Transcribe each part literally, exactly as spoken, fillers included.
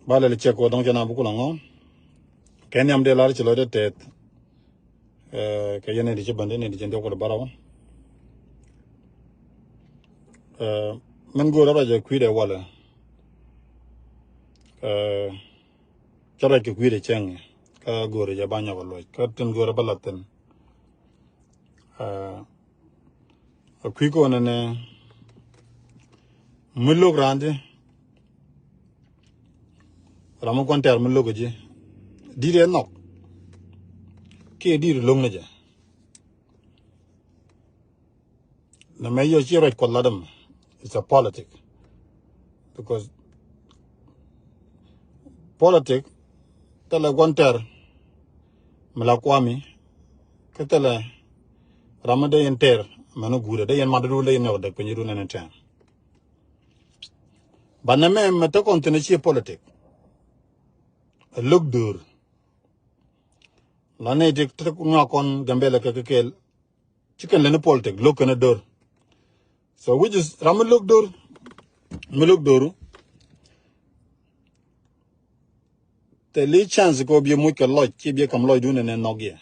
Ba lɛl cɛ kɛ wä dɔ̱ŋ cɛ na bi kulɛ ŋɔ. Kɛ nhiam dee lar ci lɔcdɛ tɛth. Ɛ, kɛ yɛn ni di ci bändɛ ni di ci ndiɔk kulɛ bärɔw. Ɛ, min go̱o̱rä ruac ɛ kui̱dɛ walɛ. Ɛ, cä ruac kɛ kui̱dɛ cäŋ. Kä go̱o̱rä jɛ ba nyɔk ɛ luɔc. Kä tin go̱o̱rä bä lath thi̱n. Ɛ, a kui̱ kɔn ɛnɛ mi lo̱k raan ti. Ram mi kuan tɛr mi lo̱k ji̱ di̱t ɛ nhɔk. Kiɛ di̱t lo̱k ni jɛ. Nɛ mɛ yɔ ci ruac kuɔth lat ɛmɛ. It's a politic. Because politic thilɛ gua̱n tɛr mi la kuami. Kä thilɛ ram mi dee yɛn tɛr mɛn guudɛ dee yɛn mat duun dee yɛn nyɔk dek piny duun ɛn tɛr. Banɛ mɛ mɛ te kɔn thin a ci politic. A lo̱k döör. La nɛy ti te nyuak kɔn Gambɛlɛ kɛ kɛ kɛɛl. Ci kɛn leni politic lo̱k kɛn a döör. So which is ram mi lo̱k döör. Mi lo̱k dööru. Te li chance kɛ wä biɛ muc kɛ lɔc ci biɛ kam lɔcdun ɛn ɛ nhɔk yɛ.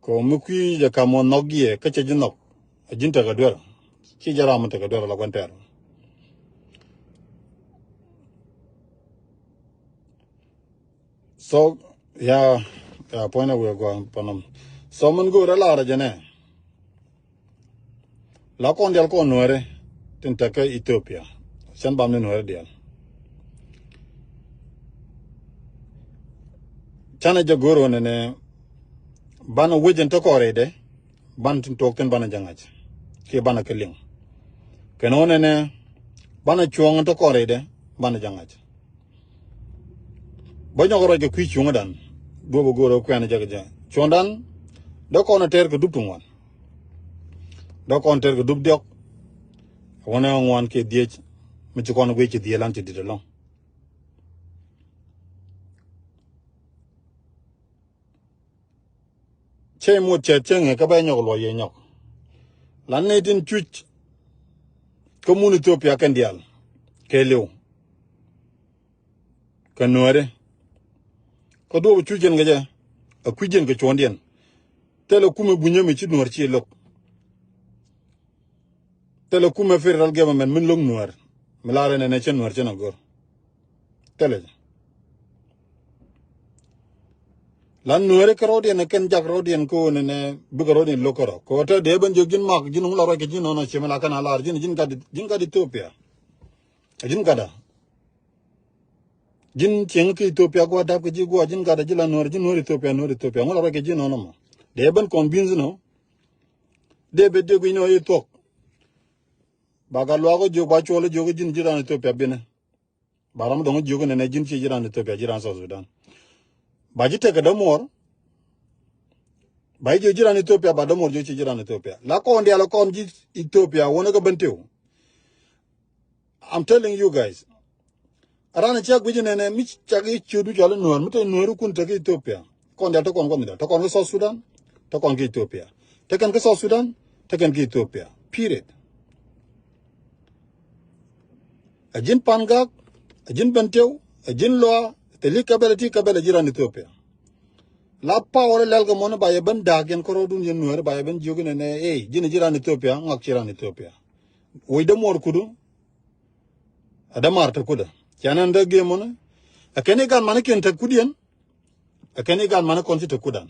Kɛ wä mi kui̱ jɛ kam wä nhɔk yɛ kä cɛ ji̱ nhɔk. A ji̱n tekɛ duer. Ci jɛ ram mi tekɛ duer la gua̱n tɛr. So ya, ya puɔ̱ny na wëë gua̱a̱ panom. So min go̱o̱rä lar jɛ nɛ. La kɔn dial kɔn nuɛri tin tekä Ethiopia. Cɛn bam ni nuɛri dial. Canɛ jɛ go̱o̱r wä nɛnɛ. Banɛ wec in te kɔn rɛydɛ. Ban tin tuɔk thin banɛ jɛ ŋa̱c. Kiɛ banɛ kɛ liŋ. Kɛn wä nɛnɛ. Banɛ cuɔ̱ŋ in te kɔn rɛydɛ. Banɛ jɛ ŋa̱c. Bä nyɔk ruac kɛ kui̱ cuŋädan. Duɔ̱p ɛ go̱o̱r ɛ kuɛn jɛ kɛ jɛ cuɔ̱ŋdan. Dee kɔn ɛ tɛr kɛ dup ti ŋuan. Dee kɔn tɛr kɛ dup diɔk. Ɛ wänɛ ŋuan kiɛ dhiec. Mi ci kɔn guic ci dhiec lan ci di̱t ɛlɔ̱ŋ. Cɛ muɔt cɛ cieŋ ɛ kä bɛ nyɔk luɔc yɛ nyɔk. Lan ni tin cuc. Kä mun Ethiopia kɛn diaal kɛ liw. Kɛ nuääri. Kä duɔp cuc jɛn kɛ jɛ. A kui̱ jɛn kɛ cuɔ̱ndiɛn. Thilɛ kumɛ bunyä mi ci nuäär ci lo̱k. Thilɛ kumɛ federal government min lo̱k nuäär. Mi lar ɛn ɛn ɛ cɛ nuäär cɛ na gör. Thilɛ jɛ. Lan nuääri kä rɔɔdiɛn ɛ kɛn jak rɔɔdiɛn kä ɣöö nɛnɛ bikɛ rɔɔdiɛn lo̱k kärɔ. Kɛ ɣöö te dee ben jiök ji̱n mak ji̱n ŋu la ruac kɛ ji̱n nɔnɔ ciɛ mi la kɛn a lar ji̱n ji̱n gat ji̱n gat Ethiopia. Ɛ ji̱n gatda. Ji̱n cieŋ kä Ethiopia gua̱a̱r dap kɛ ji̱ gua̱a̱r ji̱n gatda ji̱ la nuäär ji̱n nuäär Ethiopia nuäär Ethiopia ŋu la ruac kɛ ji̱n nɔnɔ mɔ. Dee ben convince nɔ. Dee ben dee guic nɔ i̱ thuɔ̱k. Ba gat luaak ɔ jiök ba cuɔl ɔ jiök ji̱n ji̱ raan Ethiopia binɛ. Ba ram dɔ̱ŋ jiök nɛnɛ ji̱n ci ji̱ raan Ethiopia ji̱ raan South Sudan. Ba ji̱ tekɛ dämuɔr. Ba ji̱ jiök ji̱ raan Ethiopia ba dämuɔr jiök ci ji̱ raan Ethiopia. La kɔn diaal kɔn ji̱ Ethiopia wänä kä Bentiu. I'm telling you guys. Raan cia guic nɛnɛ mi cak i̱ ciöt mi cɔal i̱ nuäär mi te nuäär ikun te kä Ethiopia. Kɔn diaal te kɔn kɔn mi diaal te kɔn kä South Sudan. Te kɔn kä Ethiopia. Te kɛn kä South Sudan. Te kɛn kä Ethiopia. Period. Ɛ ji̱n Pangak, ɛ ji̱n Bentiu, ɛ ji̱n Lɔa, te li kɛbɛlɛ ti kɛbɛlɛ ji̱ raan Ethiopia. La power lɛl kɛ mɔni ba yɛ ben da̱a̱k yɛn kärɔɔdun yɛn nuääri ba yɛ ben jiök inɛnɛ ey ji̱n ji̱ raan Ethiopia ŋɔak ci raan Ethiopia. Woc dämuɔr kudu. Ɛ dämaar te kudä. Cianɛn dee gee mɔni. Ɛ kɛn i̱ gan manikiɛn te kudiɛn. Ɛ kɛn i̱ gan mani kɔn ci te kudan.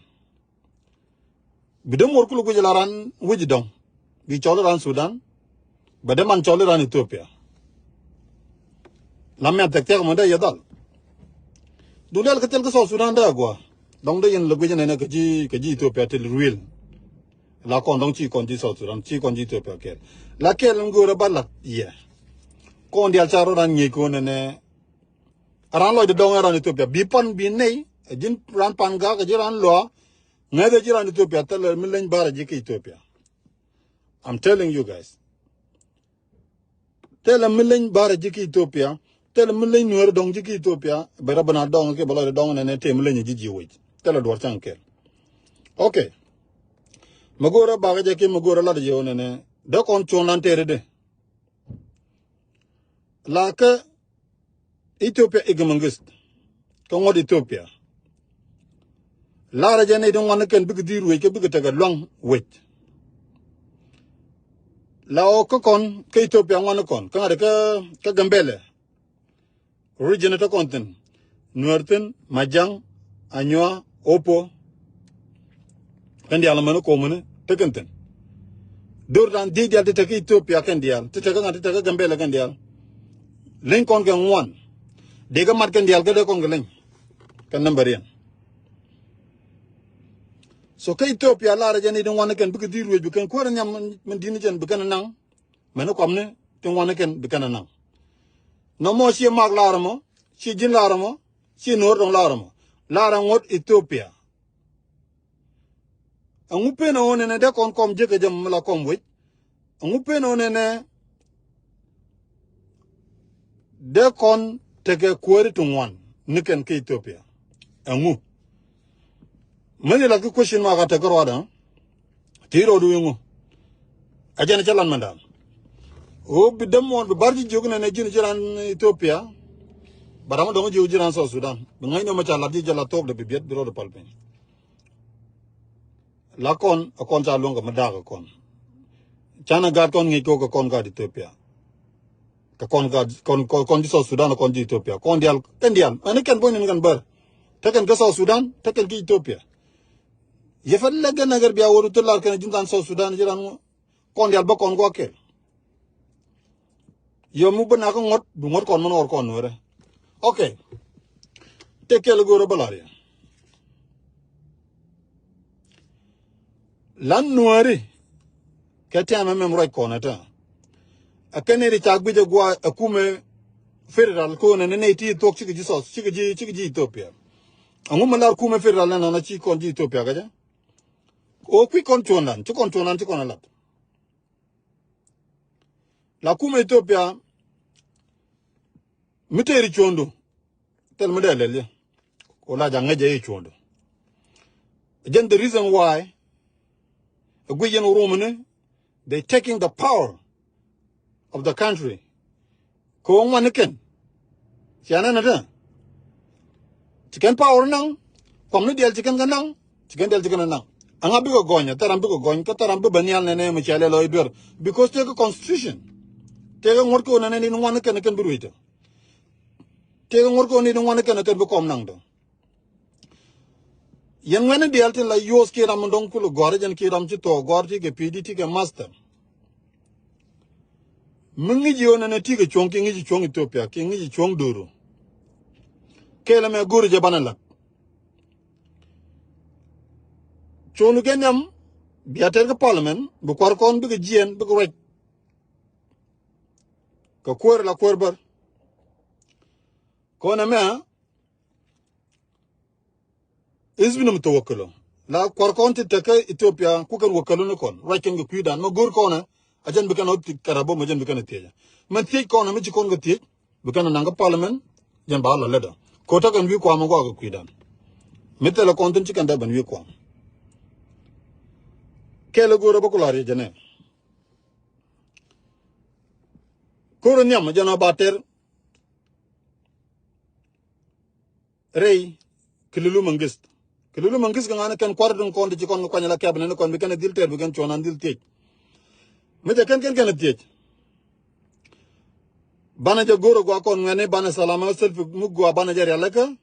Bi dee muɔr kulu guic la ran wi̱c dɔ̱ŋ. Bi cɔl ran Sudan. Bɛ dee man cɔl ran Ethiopia. La mɛn thɛk thɛk mɔ dee yɛ dhal. Dul yal kä thil kä South Sudan dee agua. Dɔ̱ŋ dee yɛn la guic nɛnɛ kä ji̱ kä ji̱ Ethiopia thil ruil. La kɔn dɔ̱ŋ ci kɔn ji̱ South Sudan ci kɔn ji̱ Ethiopia kɛɛl. La kɛɛl in go̱o̱rɛ ba lat yɛ. Kɔn dial ca rɔ ran ŋi̱i̱c kɔn nɛnɛ. Ran lɔcdɛ dɔ̱ŋ ɛ ran Ethiopia bi pan bi nɛy ɛ ji̱n ran Pangak ɛ ji̱ ran Lɔa. Ŋäth ɛ ji̱ ran Ethiopia thilɛ mi leny barɛ ji̱ kä Ethiopia. I'm telling you guys. Thilɛ mi leny barɛ ji̱ kä Ethiopia. Thilɛ mi leny nuäär dɔ̱ŋ ji̱ kä Ethiopia bɛ rɔ bɛ na dɔ̱ŋ kiɛ bɛ lɔcdɛ dɔ̱ŋ nɛnɛ tëë mi leny ji̱ ji̱ wec. Thilɛ duɔr caŋ kɛl. Okay. Mi go̱o̱rä bakä jɛ kiɛ mi go̱o̱rä lat jɛ wä nɛnɛ dee kɔn cuɔ̱n lan tëëri dee. La kä Ethiopia i̱ Gɛ Mengist kä ŋuɔ̱t Ethiopia. La̱rä jɛ nɛy ti ŋuan ni kɛn bikɛ dhi̱i̱r wec kä bikɛ tekɛ luaŋ wec. La ɣɔw kä kɔn kä Ethiopia ŋuan ni kɔn kä ŋa̱t kä kä Gambɛlɛ. Region te kɔn thi̱n, Nuɛr thi̱n, Majaŋ, Anyuaa, Opo. Kɛn diaal amäni ko̱o̱mäni te kɛn thi̱n. Do̱r dan dhiec diaal ti te kä Ethiopia kɛn diaal, ti te kä ŋa̱t, ti te kä Gambɛlɛ kɛn diaal. Leny kɔn kɛ ŋuan. Dee kä mat kɛn diaal kä dee kɔn kɛ leny. Kɛn nambär yɛn. So kä Ethiopia la̱rä jɛ ni ti ŋuan ni kɛn bikɛ dhi̱i̱r wec bi kɛn kuäärä nhiam min di̱t ni jɛn bi kɛn naŋ. Mɛni kuamni ti ŋuan ni kɛn bi kɛn naŋ. Nɔmɔ ciɛ mak la̱rä mɔ, ciɛ ji̱n la̱rä mɔ, ciɛ no̱o̱r dɔ̱ŋ la̱rä mɔ. La̱rä ŋuɔ̱t Ethiopia. Ɛŋu pen ɛ ɣöö nɛnɛ dee kɔn kɔm jiäk kɛ jɛ mi la kɔm wec? Ɛŋu pen ɛ ɣöö nɛnɛ dee kɔn tekɛ kuääri ti ŋuan ni kɛn kä Ethiopia? Ɛŋu? Mäni la ki question mark a tekɛ ruaadä. Ti rɔɔdu iŋu? A jɛn cä lat mɛndan. Ɣöö bi dämuɔn bi bar ji̱ jiök nɛnɛ ji̱n ji̱ ran Ethiopia. Ba ram dɔ̱ŋ jiök ji̱ ran South Sudan. Bi ŋäcni mɛ ca lat ji̱ jɛ la thuɔ̱kdɛ bi biɛt bi rɔɔdu pal piny. La kɔn a kɔn ca luäŋ kɛ mi da̱a̱k a kɔn. Canɛ gaat kɔn ŋi̱i̱c kɛ kɔn gaat Ethiopia. Kɛ kɔn gaat kɔn kɔn ji̱ South Sudan a kɔn ji̱ Ethiopia kɔn diaal kɛn diaal mɛni kɛn buɔ̱ny ni kɛn bär. Te kɛn kä South Sudan te kɛn kä Ethiopia. Yɛ fɛ lɛ gɛn nɛ gɛr bia wä ru thil lar kɛn ji̱n than South Sudan ji̱ ran ŋuɔ. Kɔn diaal bä kɔn guɔ kɛl. Yom mi bä nak ŋuɔ̱t bi ŋuɔ̱t kɔn mɛn ɣɔr kɔn nuɛrɛ. Ok. Tëë kɛl go̱o̱rä bä la̱r yɛ. Lan nuääri kɛ tɛmɛ mɛm ruac kɔn ɛ tɛ. Ɛ kɛn ni ri ca guic ɛ gua̱a̱ ɛ kumɛ federal ko̱n ɛ ni nɛy ti thuɔ̱k cikɛ ji̱ South cikɛ ji̱ cikɛ ji̱ Ethiopia. Ɛŋu mi lar kumɛ federal ɛn ɔn ɛ ci kɔn ji̱ Ethiopia kɛ jɛ. Ɣöö kui̱ kɔn cuɔ̱ndan ci kɔn cuɔ̱ndan ci kɔn ɛ lat. La kumɛ Ethiopia mi tëëri cuɔ̱ndu. Thil mi dee lɛl yɛ. Ko la ja̱ ŋäcɛ i̱ cuɔ̱ndu. Jɛn the reason why ɛ guic yɛn wurumuni they taking the power of the country. Kɛ wä ŋuan ni kɛn. Cia nɛn ɛ tɛ. Ci kɛn power naŋ. Kɔm ni diɛl ci kɛn kɛ naŋ. Ci kɛn diɛl ci kɛn ɛ naŋ. Aŋa bikɛ gɔny ɛ thɛram bikɛ gɔny kä thɛram bi bɛ nhial nɛnɛ mi cia lɛ lɔ iduer. Because tëëkɛ constitution. Tëëkɛ ŋuɔ̱t kɛ wä nɛnɛ ni ŋuan ni kɛn kɛn bi ruec tɛ. Tëëkɛ ŋuɔ̱t kɛ wä ni ŋuan ni kɛn kɛn bi kɔm naŋ tɛ. Yɛn ŋuɛ̈ni diaal tin la yuɔth kiɛ ram mi dɔ̱ŋ kulɛ gɔ̱a̱r jɛn kiɛ ram ci thɔɔk gɔ̱a̱r ti kɛ P D ti kɛ master. Mi ŋi̱ci ɣöö nɛnɛ ti kɛ cuɔ̱ŋ kiɛ ŋi̱ci cuɔ̱ŋ Ethiopia kiɛ ŋi̱ci cuɔ̱ŋ do̱ru. Kɛɛl ɛmɛ go̱o̱ri jɛ banɛ la̱t. Cuɔ̱ŋdu kɛ nhiam bia tɛr kä parliament bi kua̱r kɔn bikɛ jiɛɛn bikɛ ruac. Kɛ kuäär la kuäär bär. Kɔn ɛmɛ Is bi num tawakalo. La kuar kɔn ti tekɛ Ethiopia ku kɛn wakalo ni kɔn. Ruac kɛn kɛ kui̱dan ma go̱r kɔn a jɛn bi kɛn a ti karabo ma jɛn bi kɛn a thiec. Mɛn thiec kɔn a mi ci kɔn kɛ thiec bi kɛn a naŋ kä parliament. Jɛn ba la leda ko tekɛn wi̱i̱ kuam a gɔaa kɛ kui̱dan. Mi thilɛ kɔn thin ci kɛn dee ben wi̱i̱ kuam. Kɛl a go̱r a bä ku la riec jɛnɛ. Ko̱r a nhiam a jɛn a ba tɛr. Rɛy Kilulu Mangist. Kilulu Mangist kɛ ŋa̱n kɛn kua̱r duŋ kɔn ti ci kɔn kɛ kuany la kɛp nɛn kɔn bi kɛn dhil tɛr bi kɛn cuɔ̱n an dhil thiec. Mi cɛ kɛn kɛn kɛn thiec. Banɛ jɛ go̱r a gua kɔn ŋuɛni banɛ salama self mi gua banɛ jɛ rialikä.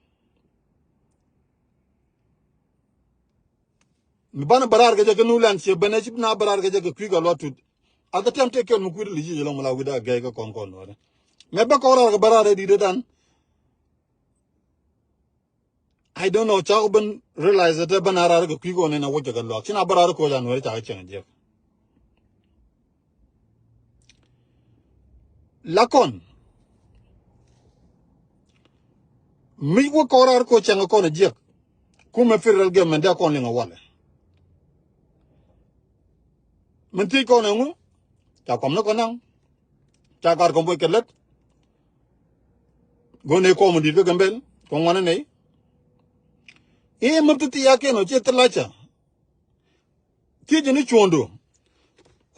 Mi banɛ bäraar kɛ jɛ kɛ nu lɛn ciɛ bɛnɛ ci na bäraar kɛ jɛ kɛ kui̱ kɛ luɔt tut. At the time tëë kɛl mi kui̱t li yic lɔŋ mi la wi̱cdä a gɛy kɛ kɔn kɔn nuɔ̱ɔ̱rɛ. Mɛ bä kɔn raar kɛ bäraar ɛ di̱t ɛ dan. I don't know cakɔ ben realize ɛ te bä na raar kɛ kui̱ kɔn in a wä cɛ kɛ luaak ci na bäraar koc a nuɔ̱ɔ̱rɛ cakɔ cɛŋ jiɛk. La kɔn mi wä kɔn raar koc cɛŋ kɔn jiɛk. Kumɛ federal government dee kɔn liŋ a walɛ. Min thiec kɔn ɛŋu ca kɔm ni kɔn naŋ. Ca gat kɔm boc kɛ lät. Go̱n ëë kɔm in di̱t kä Gambel kɔn ŋuan in nɛy. I̱ map ti thia kɛn ɔ ciɛ thil laca. Thiec in i̱ cuɔ̱ndu.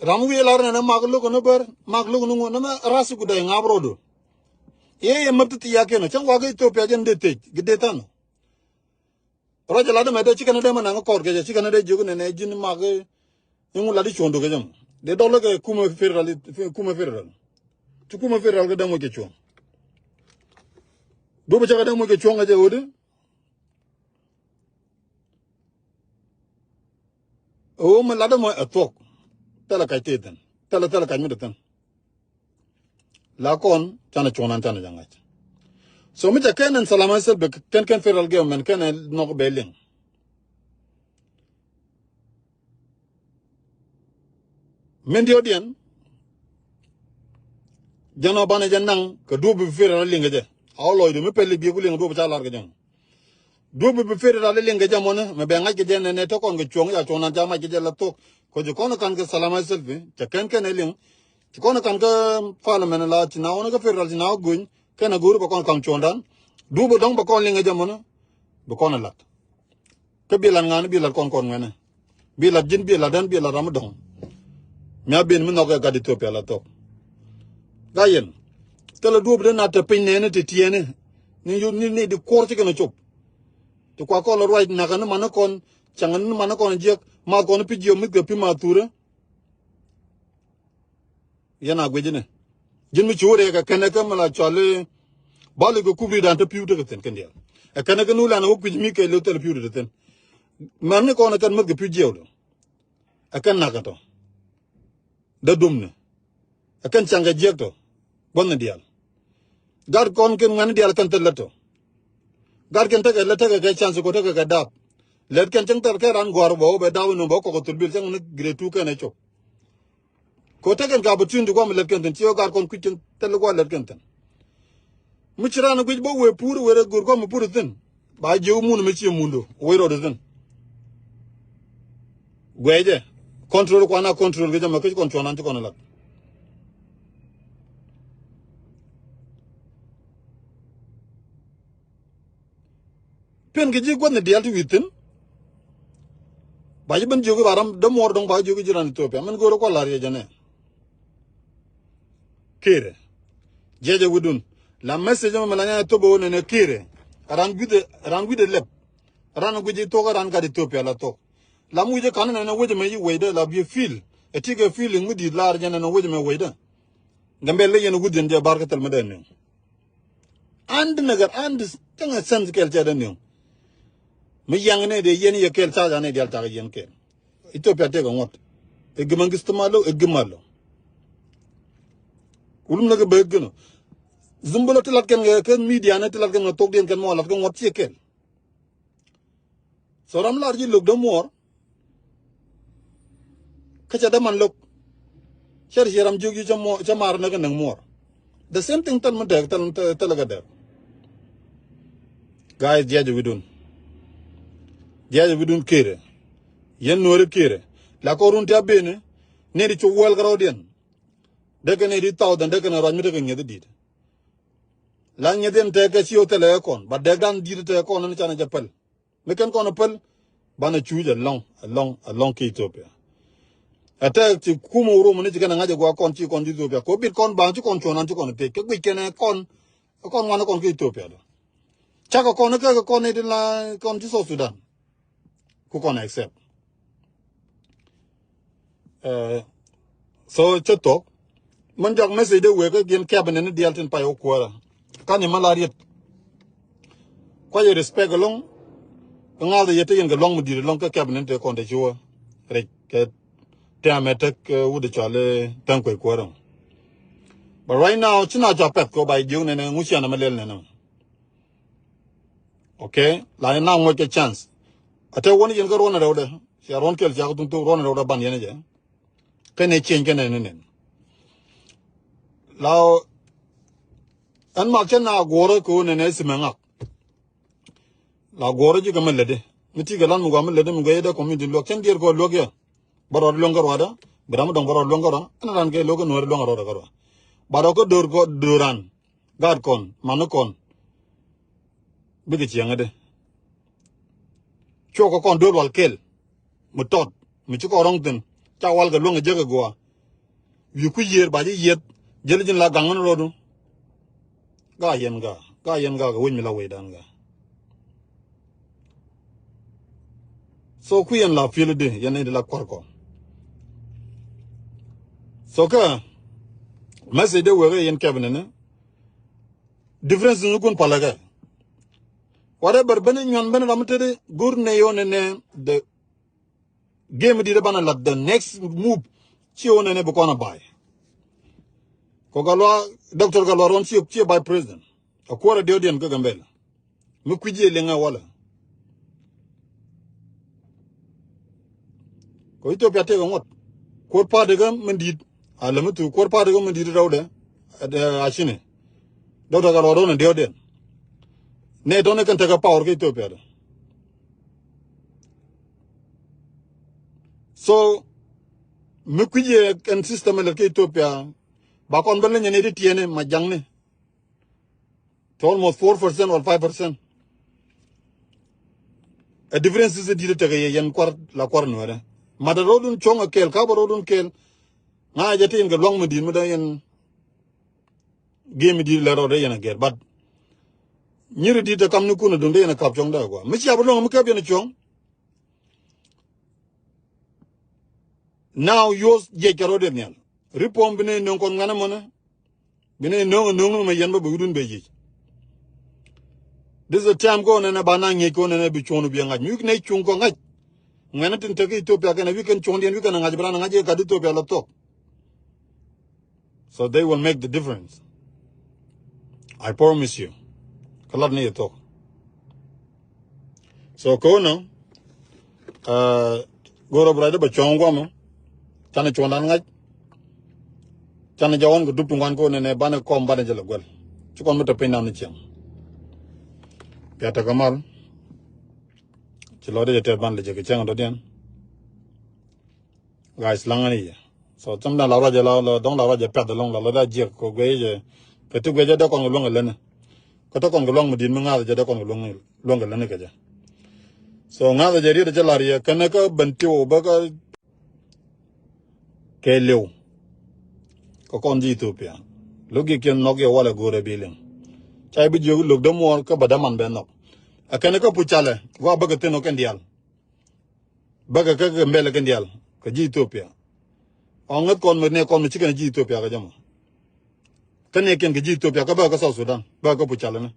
Ram wi̱i̱ lar nɛn ɛ mak lo̱k in i̱ bär mak lo̱k in i̱ ŋuɔ̱n in i̱ ras i̱ ku dɛy ŋa̱p rɔɔdu. Iɛ yɛ mäp ti thiakiɛn ɔ cäŋ wakä Ethiopia jɛn dee thiec gi dee than ɔ. Ruac ɛ lat ɛmɛ dee ci kɛn ɛ dee mɛ naŋ kɔɔr kɛ jɛ ci kɛn ɛ dee jiök nɛnɛ ji̱n mak iŋu lat i̱ cuɔ̱ŋdu kɛ jɛ mɔ. Dee dɔl kɛ kumɛ federal, kumɛ federal. Ci kumɛ federal kɛ dee moc kɛ cuɔ̱ŋ. Duɔ̱p ɛ cä kɛ dee moc kɛ cuɔ̱ŋ kɛ jɛ ɣöödi. Ɣöö mi lat ɛmɔ ɛ thuɔ̱k. Thilɛ kac tëë thi̱n. Thilɛ thilɛ kac mi te thi̱n. La kɔn canɛ cuɔ̱ŋ nan canɛ jɛ ŋa̱c. So mi cɛ kɛn ɛn Salama Self kɛn kɛn federal government kɛn ɛ nhɔk bɛ liŋ. Min diɔ̱ɔ̱diɛn jɛn ɔ banɛ jɛ naŋ kɛ duɔ̱p bi federal liŋ kɛ jɛ. A wä lɔcdu mi pɛl i̱ biɛ ku liŋ duɔ̱p ca lar kɛ jɛ. Duɔ̱p bi federal liŋ kɛ jɛ mɔni mɛ bɛ ŋa̱c kɛ jɛ nɛnɛ te kɔn kɛ cuɔ̱ŋ ca cuɔ̱ŋ nan ca mac kɛ jɛ la thok. Kɔ ci kɔn kan kɛ Salama Self cɛ kɛn kɛn ɛ liŋ. Ci kɔn kan kä parliament la ci na wä ni kä federal ci na wä go̱ny kɛn ɛ go̱o̱ri bɛ kɔn kaŋ cuɔ̱ŋdan. Duɔ̱p bi dɔ̱ŋ bɛ kɔn liŋ kɛ jɛ mɔni bi kɔn ɛ lat. Kä bi lat ŋa̱n bi lat kɔn kɔn ŋuɛnɛ. Bi lat ji̱n bi lat dän bi lat ram mi dɔ̱ŋ. Mi a ben mi nhɔk ɛ gat Ethiopia la thok. Ga yɛn thilɛ duɔ̱p den a te piny nɛɛni te tiɛɛni. Ni yot ni ni di kuɔr ci kɛn cop. Ti kua kɔn la ruac nakä ni man ni kɔn caŋ ni man ni kɔn jiɛk ma kɔn pi jiɔp mi kɛ pi ma thurä. Yɛn a guic ni ji̱n mi ci wä rɛɛk ɛ kɛn ɛ kɛ mi la cɔl i̱ bali kɛ kup ri̱dan te pi̱w tekɛ thi̱n kɛn diaal. Ɛ kɛn ɛ kɛ nu lan ɛ wä kui̱c mi kɛ lo̱ thil pi̱w tekɛ thi̱n. Mɛn ni kɔn ɛ kɛn mäth kɛ pi̱w jiɛw lɔ. Ɛ kɛn nak ɛ tɔ dee dum ni. Ɛ kɛn caŋ kɛ jiɛk tɔ gua̱n ni diaal. Gat kɔn kɛn ŋuɛn ni diaal kɛn thil lät tɔ. Gat kɛn tekɛ lät tekɛ kɛ chance kɔ tekɛ kɛ dap. Lät kɛn cäŋ thil kɛ ran gua̱r bɛ wä bɛ dap inɔ bɛ wä kɔk ɛ thul bil cäŋ ni grade two kɛn ɛ cop. Ko tekɛn ka opportunity guam lɛt kɛn thin ci ɣä gat kɔn kui̱c kɛn thil guam lɛt kɛn thin. Mi ci ran guic bä wee pur wee rɛ gör guam pur thin. Ba jiw mun mi ci mundu wee rɔd thin. Guɛcɛ control kuan a control kɛ jɛ mɛ kä ci kɔn cuɔn an ci kɔn lat. Piɛn kɛ ji̱ gua̱thni diaal ti wi̱i̱ thi̱n. Ba ji̱ ben jiök i̱ ba ram dämuɔɔr dɔ̱ŋ ba jiök i̱ ji̱ ran Ethiopia min go̱o̱rä kua̱r la̱r yɛ jɛnɛ. Kiirɛ jiɛcɛ wi̱dun la message mɛ la nyanya thop ɛ wä nɛnɛ kiirɛ. Ran gui̱dɛ ran gui̱dɛ lɛp. Ran gui̱dɛ thok ran gat Ethiopia la thok. La mucɛ ka̱n nɛnɛ wecɛ mɛ yi wecdɛ la biɛ feel. Ɛ tikɛ feeling mi di̱i̱t la̱r jɛ nɛnɛ wecɛ mɛ wecdɛ. Gambɛl lɛ yɛn wi̱dhiɛn jɛ bar kä thil mi dɛ niŋ. An di nɛgɛr an di cäŋɛ sense kɛl cɛ dɛ niŋ. Mi yaŋ ni dee yɛn yɛ kɛl ca ca ni dial ca kɛ yɛn kɛl. Ethiopia tëëkɛ ŋuɔ̱t. Ɛ gimä gis ti ma lo ɛ gimä lo. Kulum nɛ kɛ bek gino. Zumbulɔ ti lat kɛn kɛ kɛ media ni ti lat kɛn kɛ thok diɛn kɛn mɔ lat kɛ ŋuɔ̱t ciɛ kɛl. So ram lar ji̱ lo̱k dämuɔɔr. Kä cɛ däman lo̱k. Cɛ ri ciɛ ram jiök ji̱ cä mar näk kä näk muɔɔr. The same thing thäl mi dɛk thäl thäl kä dɛk. Guys, diac wi̱dun. Diac wi̱dun kërɛ. Yɛn nuɔ̱ɔ̱ri kërɛ. La kɔrun ti a beni. Nɛy ti cu wäl kä rɔ̱diɛn. Dee kɛn nɛy ti thousand dee kɛn ruac mi tekɛ ŋi̱eth i̱ di̱t. La ŋi̱eth in tekɛ ci ɣä thilɛ kɛ kɔn ba dɛkdan di̱t tekɛ kɔn ni canɛ jɛ päl. Mi kɛn kɔn päl banɛ cuc ɛlɔ̱ŋ ɛlɔ̱ŋ ɛlɔ̱ŋ ki Ethiopia. Ɛ tɛk ci kumɛ wurumɛ ni ci kɛn ɛ ŋa̱c ɛ gua̱a̱k kɔn ci kɔn ji̱ Ethiopia kɛ ɣöö bit kɔn baaŋ ci kɔn cuɔ̱ɔ̱ŋ nan ci kɔn tëk kɛ guic kɛn ɛ kɔn. Ɛ kɔn ŋuan ɛ kɔn ki Ethiopia dɔ. Cakɛ kɔn ɛ kɛ kɛ kɔn ni ti la kɔn ci South Sudan. Ku kɔn accept. Eh, so cä thok. Min jɔak message de wek kä giɛn cabinet ni diaal tin pay wä kuäärä. Kan yɛ mi la riet. Kuacɛ respect ɛlɔ̱ŋ. Kä ŋa̱th yɛ te yɛn kɛ luaŋ mi di̱i̱t ɛlɔ̱ŋ kä cabinet te kɔn te ci wä. Rɛc kɛ tɛmɛ tek wut cɔal i̱ Tha̱a̱ŋ Kuec kuäärä. But right now ci na cua pɛth kɛ wä ba jiök nɛnɛ ŋu cianɛ mi lɛl nɛnɛ. Okay, la ni na ŋuɔc kɛ chance. A te wä ni yɛn kä ruɔn rɛwdɛ cia ruɔn kɛl cia kä thuŋ thok ruɔn rɛwdɛ ban yɛn jɛ. Kɛn ɛ change kɛn ɛ ni nɛn. La ɛn mak cɛ na guɔrä kɛ wä nɛn ɛ simɛ ŋak. La guɔrä ji̱ kɛ mɛ lätdi mi ti kɛ lan mi gua mɛ lätdi mi gua yɛ dee community luäk cɛn diɛɛr kɔ luäk yɛ. Bä rɔɔd luäŋ kä ruadä bi ram mi dɔŋ bä rɔɔd luäŋ kä ruadä ɛn ran kɛ luäk kä nuɔ̱ɔ̱ri luäŋ kä ruadä kä ruadä. Ba rɔɔd kä do̱r kɔ do̱ran. Gaat kɔn mani kɔn. Bikɛ ciɛŋädɛ. Cuɔkɛ kɔn do̱r wal kɛl. Mi tɔt mi ci kɔn rɔ̱ŋ thi̱n ca wal kɛ luäŋ kɛ jek kɛ gɔaa. Wi̱i̱ kui̱ yiër ba ji̱ yieth jäl ji̱n la gaŋ ni rɔɔdu. Ga yɛn ga, ga yɛn ga kɛ wec mi la wecdan ga. So kui̱ yɛn la feel di yɛn ni di la kuar kɔ. So kä message de wek yɛn kɛp ni ni difference ni kun palɛ kɛ. Whatever ben nyuan ben ram tedi gur ne yo ne ne the game di de bana la the next move. Ci yo ne ne bi kɔn a bai. Kɔ Gatluak, Doctor Gatluak Ruɔn ci ci vice president. A kuɔrɛ diɔdiɛn kä Gambela. Mi kui̱ jiɛ liŋ a walɛ. Kɔ Ethiopia tëëk a ŋuɔt. Kuɔr party kä min di̱i̱t. A lɛ mi thuk kuɔr party kä min di̱i̱t rɛwdɛ. A cini. Doctor Gatluak Ruɔn a diɔdiɛn. Ne tɔn ni kɛn tekɛ power kä Ethiopia dɛ. So mi kui̱ jiɛ kɛn system lɛ kä Ethiopia. Ba kɔn bä lɛ nyɛ ni ti tiɛni ma jaŋni. To almost four percent or five percent. A difference is a di̱t tekɛ yɛ yɛn kuar la kuar nuɛrɛ. Mat a rɔdun cuɔ̱ŋ a kɛɛl ka bä rɔdun kɛɛl. Ŋa jɛ ti yɛn kɛ luaŋ mi di̱t mi dee yɛn. Game di̱t lɛ rɔdɛ yɛn a gɛr but nyiri di̱t te kam ni kun a dun dee yɛn a kap cuɔ̱ŋ dee a gua mi cia bi luaŋ mi kɛp yɛn a cuɔ̱ŋ. Now yos jiɛc kɛ rɔdɛ nhial. Ri puɔm bi ne no̱ŋ kɔn ŋanɛ mɔnɛ. Bi ne no̱ŋ a no̱ŋ ni mɛ yɛn bä bi wudun bɛ yic. This is a time ko nɛnɛ ba na ŋiec ko nɛnɛ bi cuɔ̱n bi ŋac mi wi̱k ne cuŋ kɔ ŋac. Ŋuɛnɛ tin tek Ethiopia kɛnɛ wi̱k kɛn cuɔ̱n diɛn wi̱k kɛn ŋac bi ran ŋac yɛ kat Ethiopia lɔ thok. So they will make the difference. I promise you. Kä lat ni yɛ thok. So kono. Go̱o̱r ɔ bi ruacdä bɛ cuɔ̱ŋ guamä. Canɛ cuɔ̱ŋdan ŋa̱c. Canɛ jɛ ɣɔn kɛ dup ti ŋuan ko̱n nɛnɛ banɛ kɔm banɛ jɛ lɛ guɛl. Ci kɔn mi te piny nam ni ciɛŋ. Bia tekɛ mal. Ci lɔcdä jɛ tɛth ban lɛ jɛ kɛ cäŋ dɔ̱diɛn. Guys, laŋä ni yɛ. So thäm dan la ruacɛ la dɔ̱ŋ la ruacɛ pɛth ɛlɔ̱ŋ la lɔcdä jiɛk kɛ guɛ jɛ. Kɛ ti guɛ jɛ dee kɔn kɛ luäŋ kɛ läni. Kä te kɔn kɛ luaŋ mi di̱t mi ŋa̱th jɛ dee kɔn kɛ luaŋ kɛ läni kɛ jɛ. So ŋa̱th jɛ riet jɛ lar yɛ kɛnɛ kä Bentiu bä kä kɛ liw. Kä kɔn ji̱ Ethiopia lo̱k gikiɛn nhɔk yɛ walɛ go̱o̱rɛ bi liŋ. Ca bi jiök lo̱k dämuɔɔr kä bä däman bɛ nhɔk. Ɛ kɛnɛ kä puc calɛ gua bäkɛ thin ɔ kɛn diaal. Bäkɛ kä kɛ mbɛlɛ kɛn diaal kɛ ji̱ Ethiopia. Ɔ ŋäth kɔn mi nɛ kɔn mi ci kɛn ji̱ Ethiopia kɛ jɛ mɔ. Kä nɛ kiɛn kɛ ji̱ Ethiopia kä bäkɛ kä South Sudan bäkɛ kä puc calɛ ni.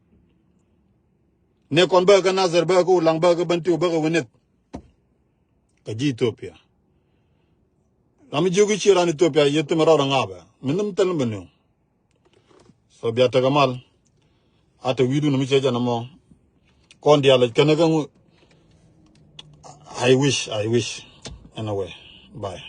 Nɛ kɔn bäkɛ kä Nasir bäkɛ kä Ulaŋ bäkɛ kä Bentiu bäkɛ Wenith. Kɛ ji̱ Ethiopia. Ram mi jiök i̱ ci ran Ethiopia yɛ thimɛ rɔɔdɛ ŋa̱a̱pɛ mi nhim thil mi bɛ niw. So bia tekɛ mal. A te wi̱i̱dun mi cɛ jɛn ɛmɔ. Kɔn diaal kɛn kä ŋu. I wish, I wish. Anyway, bye.